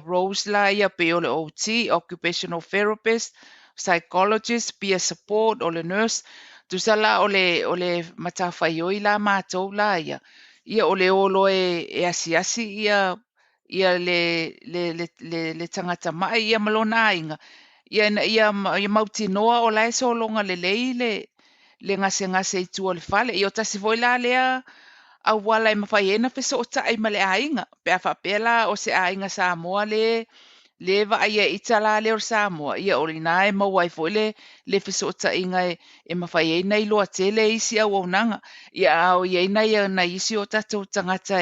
roles la ia pei o le OT, occupational therapist, psychologist, peer support, o le nurse. Tusa la o le matafaioi la matou la ia, ia o le o loa e asiasi ia le tagata mai ia ma lona aiga, ia ina ia ia mautinoa o la e sologa lelei le gasegase i tua o le fale. Ia o tasi foi la lea auala e mafai ai ona fesootai ma le aiga. Pe a faapea la o se aiga Samoa le vaaia ita la lea o le Samoa, ia o ina e maua ai foi le fesootaiga e mafai ai ona iloa tele isi auaunaga. Ia a o i ai nai isi o tatou tagata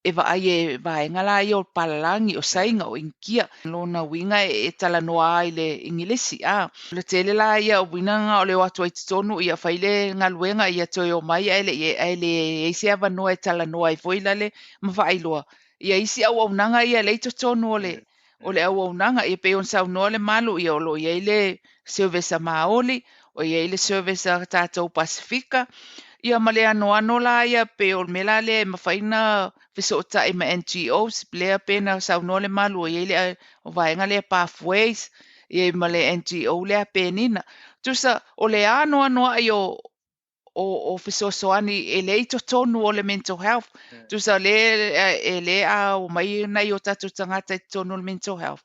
e vaai e vaega la ia o palalagi, o Saina, o Inikia. Lona uiga e talanoa ai le Igilisi. A, o le tele la ia uiga na o le o atu ai totonu, ia fai le galuega, ia toe omai ae le i ai se avanoa e talanoa ai foi la le ma faailoa. Ia isi auaunaga ia lea i totonu o le auaunaga. Ia pei ona saunoa Lemalu, ia o lo o i ai le service a Maoli, o i ai le service a tatou Pasifika. Ia ma le anoano la ia pei o le mea la lea e mafai ona fesootai ma NGOs, lea pei ona saunoa Lemalu o i ai le vaega lea Pathways, ia ma le NGO lea Penina. Tusa o le anoanoai o fesoasoani e le i totonu o le mental health. Tusa le e le a omai nai o tatou tagata i totonu o le mental health.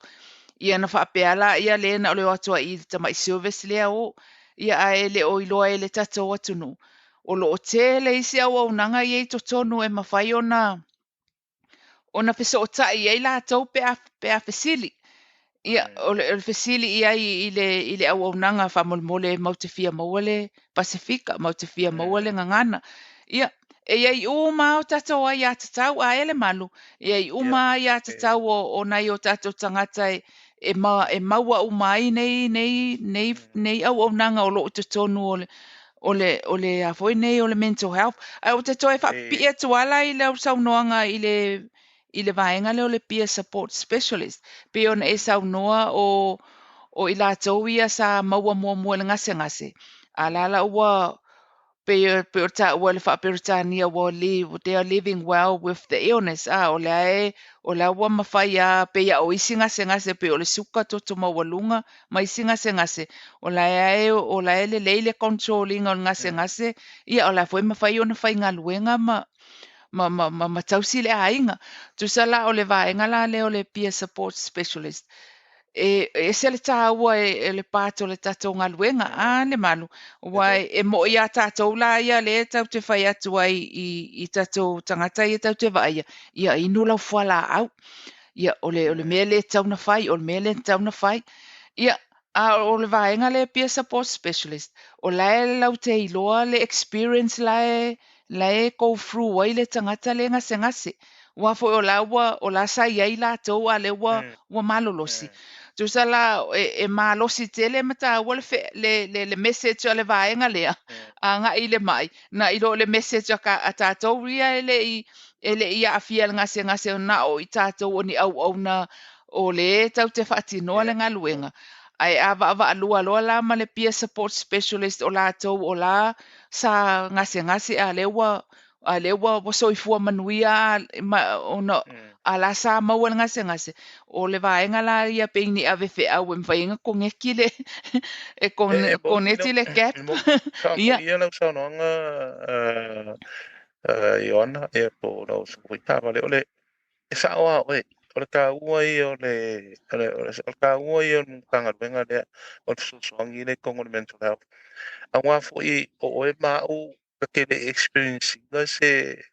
Ia na faapea la ia le na o le o atu ai i le tamai service lea o. Ia ae le o iloa e le tatou atunuu. O lo o tele isi auaunaga ia i totonu e mafai ona fesootai ai latou pe a fesili. Ia, o le fesili i ai i le auaunaga faamolemole matou te fia maua le Pasifika, matou te fia maua le gagana. Ia, e i ai uma o tatou aiatatau a e Lemalu, e i ai uma aiatatau o nai o tatou tagata e maua uma ai nei auaunaga o lo o totonu o le a foi nei o le mental health. Ae ou te toe faapipii atu ala i lau saunoaga i le vaega lea o le peer support specialist. Pei ona e saunoa o i latou ia sa maua muamua i le gasegase. A la la ua Pei o taua le faa-Peretania ua live, they are living well with the illness. A o lea e, o la ua mafai a pei a o isi gasegase pei o le suka toto maualuga ma isi gasegase. O la e, o la e lelei le control ina o le gasegase, ia o la foi mafai ona faigaluega ma tausi le aiga. Tusa la o le vaega la lea o le peer support specialist. E ese le tāua e le pato le tatou galuega a Lemalu, ua e mo'i iā tatou la ia lea tatou te fai atu ai i tatou tagata ia tatou te vaaia, ia inu lau fualaau, ia o le mea lea e tatau ona fai, o le mea lea e tatau ona fai. Ia a o le vaega lea peer support specialist, o la e lau te iloa le experience la e go through ai le tagata le gasegase. Ua foi o la ua o la sa i ai latou a lea ua malolosi. Tusa la e malosi tele ma tāua le, fe, le, le, le message a le vaega lea agai le mai na i lo le message a, ka, a tatou ia e le i aafia le gasegase na o i tatou o ni auauna o le tau te faatinoa le galuega. Ae a vaavaalua loa la ma le peer support specialist o latou o la sa gasegase a lea ua soifua manuia ma, ona a la sa maua le gasegase. O le vaega la ia pei ni ave feau e mafai ai ona koneki le e koneti le gap. Ia. Ia lau saunoaga, Ioana, ia po lau foi taavale, o le e sao a oe, o le taua ia o le taua ia o le Matagaluega lea o le fesoasoani le totonu o le mental health. Aua foi o oe ma au ta te le experience ina se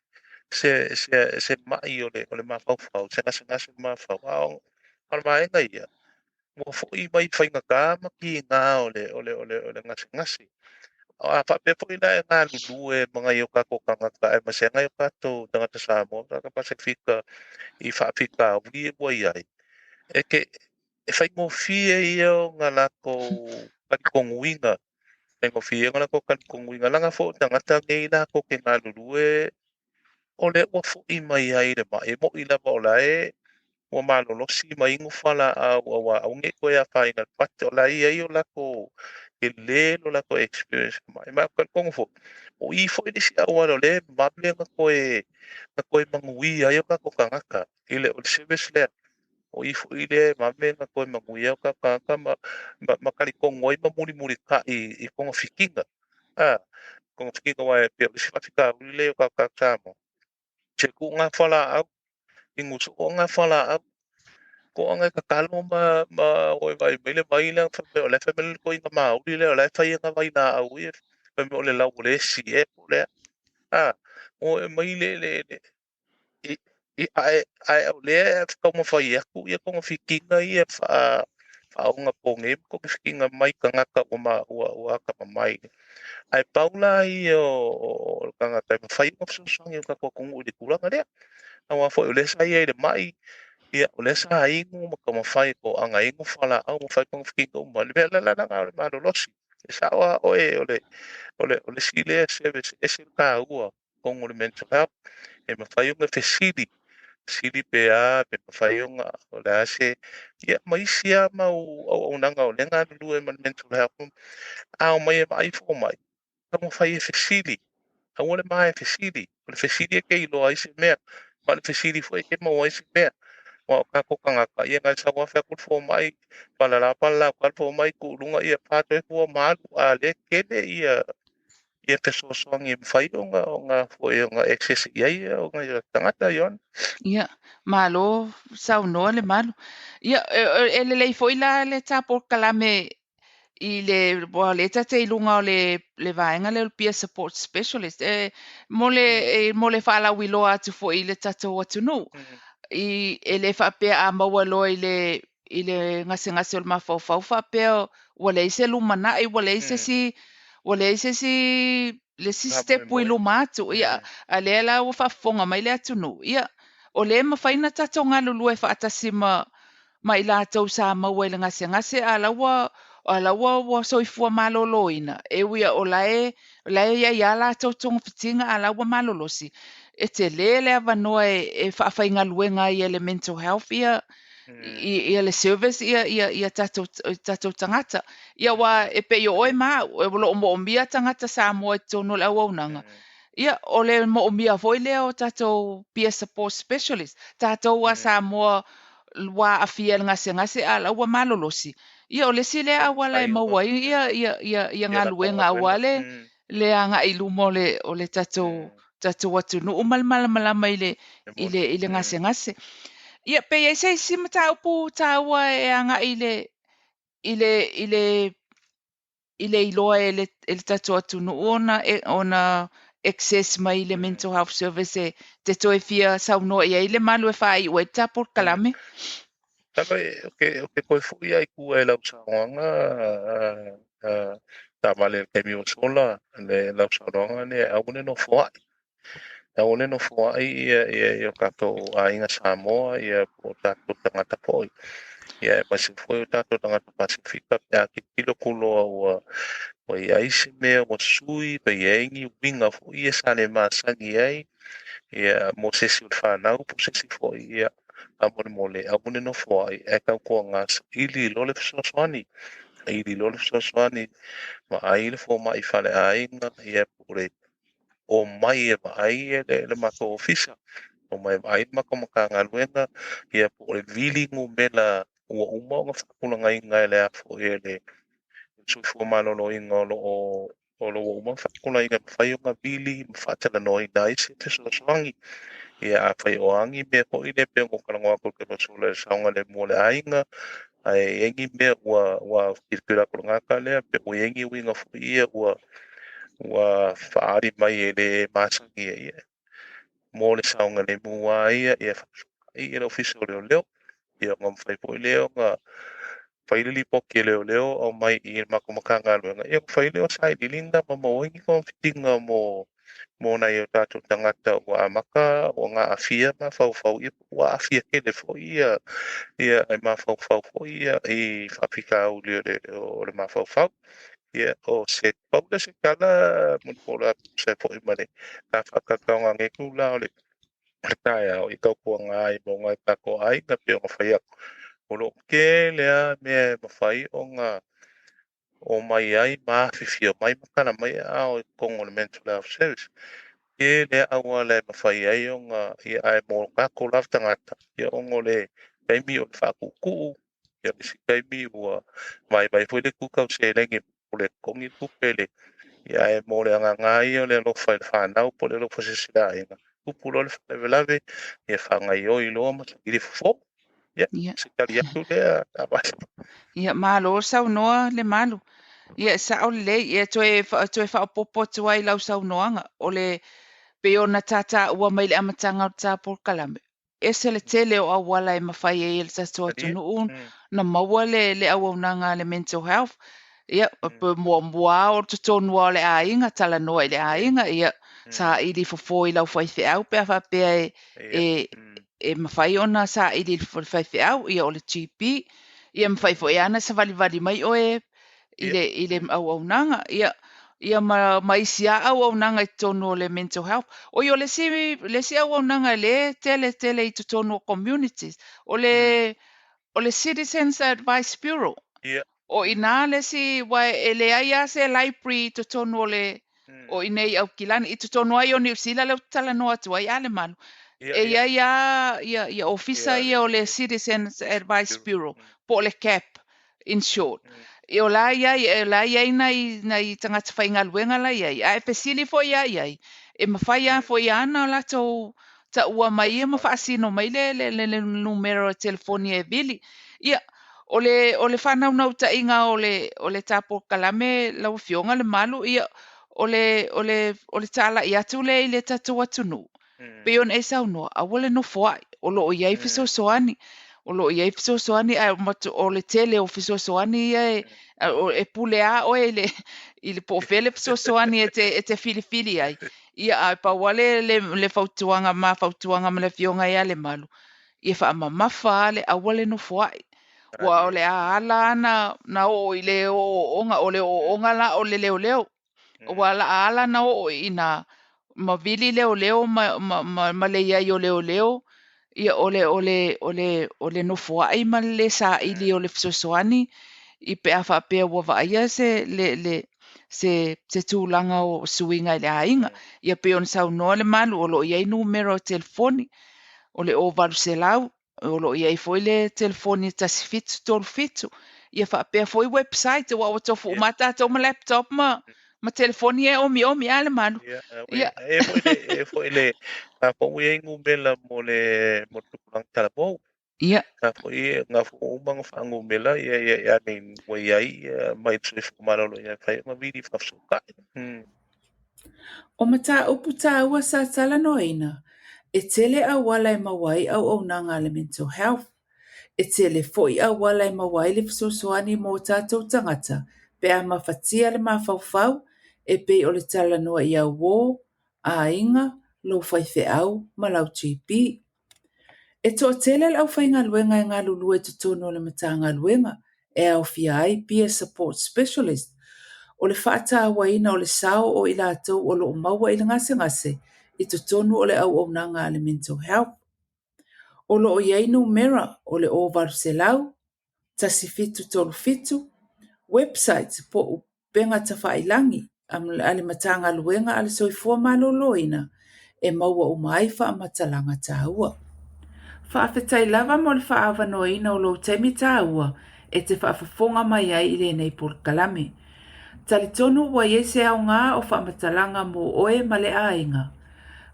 mai o le mafaufau, se gasegase o le mafaufau. A o le vaega ia, ua foi mai faigata ma kiga o le gasegase. A faapea foi la e galulue ma nai o tatou tagata aemaise ai nai o tatou tagata Samoa, tagata Pasefika i faafitauli ua i ai, e ke e faigofie ia ona latou talitonuina, faigofie ona latou talitonuina laga foi o tagata nei latou te galulue o lea ua foi mai ai le mai. E mo'i lava o la e ua malolosi ma inu fualaau auā aua nei toe afaina le pate o la e i ai o latou tele lo latou experience mai. Ma talitonu foi o i foi le isi auala o lea e vave ona toe manuia ai o tatou tagata i le o le service lea. O i foi lea e vave ona toe manuia o tatou tagata ma talitonu ai ma mulimulita'i i togafitiga a togafitiga, aua e pei o le isi faafitauli lea o tatou tagata Samoa, se tuuga fualaau inu soo ga fualaau toaga e tatalo ma o e vaai mai le vai lea fai mai o la e fai mai le toeaina maoli lea o la e fai ana vailaau ia fai mai o le lau o le esi ea po o lea a o e mai le i ae o lea e taumafai atu ia togafitiga ia faaoga pogei ma togafitiga mai tagata ua ma ua atamamai. Ae pau la ia o le tagata e mafai ona fesoasoani o tatou atunuu i le tulaga lea, aua foi o lea sa ia i le mai, ia o lea sa inu ma taumafai toaga inu fualaau ma fai togafitiga uma le mea la laga o le malolosi. E sao a oe, o le isi lea service ese le taua totonu o le mental health e mafai ona fesili fesili pe a pe mafai ona o le a se ia ma isi a mau auaunaga o lea galulue ma le mental health. A o mai e vaai fomai, taumafai e fesili, aua le ma e fesili. O le fesili e ke iloa ai se mea, ma o le fesili foi e ke maua ai se mea. Aua o tatou tagata ia na sau afe atu le fomai, palala palala atu le fomai tuuluga ia pa toe fua ma alu a lea tele ia fesoasoani e mafai ona foi ona access i ai ona ia tagata, Ioana. Ia, malo saunoa Lemalu. Ia, e lelei foi la le ta polokalame i le ua le tate i luga o le vaega lea o le peer support specialist e mo le e, mo le faalauiloa atu foi i le tatou atunuu. I e le faapea a maua loa i le gasegase o le mafaufau faapea ua leai se lumanai, ua leai se isi ua leai se isi le isi step i luma atu. Ia, a lea la ua faafofoga mai le atunuu. Ia, o lea e mafai ona tatou galulue faatasi ma i latou sa maua i le gasegase a la ua ua soifua maloloina. E ui o la e i ai lava latou togafitiga a la ua malolosi. E tele le avanoa e faafaigaluega ai e le mental health ia Ia le service ia ia ia tatou tatou tagata. Ia aua e pei o oe ma au, o lo o moomia tagata Samoa i totonu o le auaunaga. Ia o le moomia foi lea o tatou peer support specialist. Tatou a Samoa ua aafia i le gasegase a o la ua malolosi. Ia o le isi lea auala e maua ai ia ia ia ia galuega aua le le agai i luma o le tatou tatou atunuu ma le malamalama i le i le i le gasegase. Ia pe i ai se isi mataupu taua e agai i le i le i le i le iloa e le tatou atunuu ona ona access mai i le mental health service e te toe fia saunoa i ai Lemalu e faaiu ai le ta polokalame. Talo e o ke toe fo'i ai tua e lau saunoaga taavale i le taimi ua sola le lau saunoaga lea aua le nofoa'i. Aua le nofoa'i ia ia ia o tatou aiga Samoa ia po o tatou tagata foi. Ia aemaise foi o tatou tagata Pasefika pe a tilotilo atu loa ua i ai se mea ua sui pe i ai ni uiga foi ia sa le masani ai ia mo se isi o le fanau po o se isi foi ia faamolemole aua le nofoa'i ae tautuaga saili loa le fesoasoani. Saili loa le fesoasoani vaai le fomai faleaiga ia po o le omai e vaai le matou ofisa. Omai e vaai le matou Matagaluega ia po o le vili numera ua uma ona faatulagaina e le a foi e le Soifua Maloloina o lo o ua uma ona faatulagaina e mafai ona vili ma faatalanoaina ai se fesoasoani. Ia afai o a ni mea foi lea pei ona ou talanoa atu i le taimi ua sola i le saogalemu o le aiga, ae i ai ni mea ua tilotilo atu i le tagata lea pe ua i ai ni uiga foi ia ua faaali mai e le masani ai ia mo le saogalemu lava ia ia faafesootai le Ofisa o Leoleo. Ia ona mafai foi lea ona fai le lipoti e leoleo aumai i le matou Matagaluega, ia ona fai lea o sailiiliga ma maua ai ni togafitiga mo nai o tatou tagata ua amata ona aafia mafaufau, ia ua aafia tele foi ia e mafaufau foi ia i faafitauli o le mafaufau. Ia o se pau lea o se tala molimoli atu tusa ai foi ma le ta faatalatalanoaga i lenei itula o le taeao i tautuaga ai ma nai o tatou aiga pei ona fai atu. O lo o tele lava mea e mafai ona omai ai ma afifio mai ma tala mai aao i totonu o le Mental Health Service. Tele auala e mafai ai ona ia ae mo tatou lava tagata ia ona o le taimi o le faatuutuu ia o le isi taimi ua vaivai foi le itu tau seleni po o le totogi le tupe le ia ae mo le agaga ia o le alofa i le fanau po o le alofa i se isi o le aiga tupu loa le faalavelave ia faagaoioi loa ma saili fofo. Ia se tali atu lea taavale. Ia malo saunoa Lemalu. Ia e sao lelei, ia toe faaopoopo atu ai lau saunoaga, o le pei ona tataua mai le amataga o le ta polokalame. Ese le tele o auala e mafai ai e le tatou atunuu na maua le auaunaga a le mental health. Ia, muamua o totonu o le aiga, talanoa i le aiga, ia, saili fofo i lau faifeau pe a faapea e mafai ona saili i le faifeau, ia o le GP, ia mafai foi ana savalivali mai oe i le auaunaga, ia ma isi lava auaunaga i totonu o le mental health. Oi o le isi auaunaga lea tele tele i totonu o communities, o le Citizens Advice Bureau. O ina le isi, aua e leai lava se library i totonu o le o i inei i Aukilani, i totonu ai o Niu Sila lea ou te talanoa atu ai a Lemalu. E i ai lava ia ofisa ia o le Citizens Advice Bureau, po o le CAP in short. O la i ai, o la i ai nai tagata faigaluega la i ai, ae fesili foi lava i ai, e mafai lava foi ana latou taua mai ia ma faasino mai le numera o telefoni e vili. Ia, o le faanaunautaiga o le ta polokalame lau Afioga Lemalu, ia, o le talai atu lea i le tatou atunuu. Pei ona e saunoa, aua le nofoai, o lo o i ai fesoasoani. O lo o i ai fesoasoani, ae o le tele o fesoasoani ia e pule lava oe i le po o fea le fesoasoani e te filifili ai. Ia, ae pau lava le fautuaga ma fautuaga ma le Afioga ia Lemalu, ia faamamafa lava le aua le nofoai. Ua o le a ala ana na oo i le ooooga, o le ooooga la o le leoleo. Ua la ala na oo i ina ma vili leoleo ma le iai o leoleo. Ia, o le, o le, o le, o le nofoa'i ma le lē saili o le fesoasoani i pe a faapea ua vaaia se, le, le, se, se tulaga o suiga i le aiga. Ia pei ona saunoa Lemalu, o lo o i ai numera o telefoni, o le 0800, o lo o i ai foi le telefoni 1737, ia faapea foi website, aua ua tofu uma lava tatou ma laptop ma, ma telefoni e omiomi, a Lemalu? Ia, ia. E foi le, e foi le, a foi ua i ai numera mo le, mo le tupulaga talavou. Ia. Na foi, na foi ua uma ona faanumera, ia, ia, ia, I mean, ua i ai mai le soifua maloloina e mafai ona vili faafesootai. O mataupu taua sa talanoaina, e tele auala e maua ai auaunaga a le Mental Health. E tele foi auala e maua ai le fesoasoani mo o tatou tagata pe a mafatia le mafaufau, e pei o le talanoa i au uo, aiga, lou faifeau ma lau GP. E toatele le aufaigaluega e galulue i totonu o le Matagaluega e aofia ai Peer Support Specialist. O le faatauaina o le sao o i latou o lo o maua i le gasegase i totonu o le auaunaga a le Mental Health. O lo o i ai numera o le 0800 1737, websites po o upega tafailagi a le Matagaluega a le Soifua Maloloina e maua uma ai faamatalaga taua. Faafetai lava mo le faaavanoaina o lou taimi taua e te faafofoga mai ai i lenei polokalame. Talitonu ua i ai se aoga o faamatalaga mo oe ma le aiga,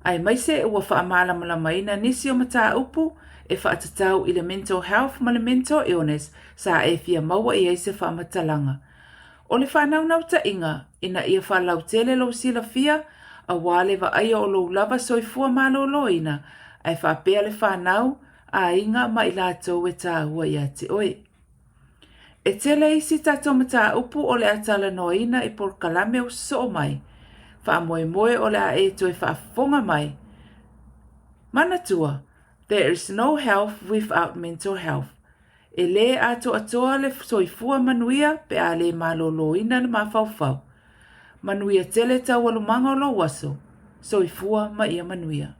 aemaise ua faamalamalamaina nisi o mataupu e faatatau i le mental health ma le mental illness sa e fia maua i ai se faamatalaga. O le faanaunautaiga ina ia faalautele lou silafia aua le vaaia o lou lava soifua maloloina ae faapea le fanau, aiga ma i latou e taua ia te oe. E tele isi tatou mataupu o le a talanoaina i polokalame ua sosoo mai. Faamoemoe o le a e toe faafofoga mai. Manatua, there is no health without mental health. E lē atoatoa le soifua manuia pe a lē maloloina le mafaufau. Manuia tele taualumaga o lou aso. Soifua ma ia manuia.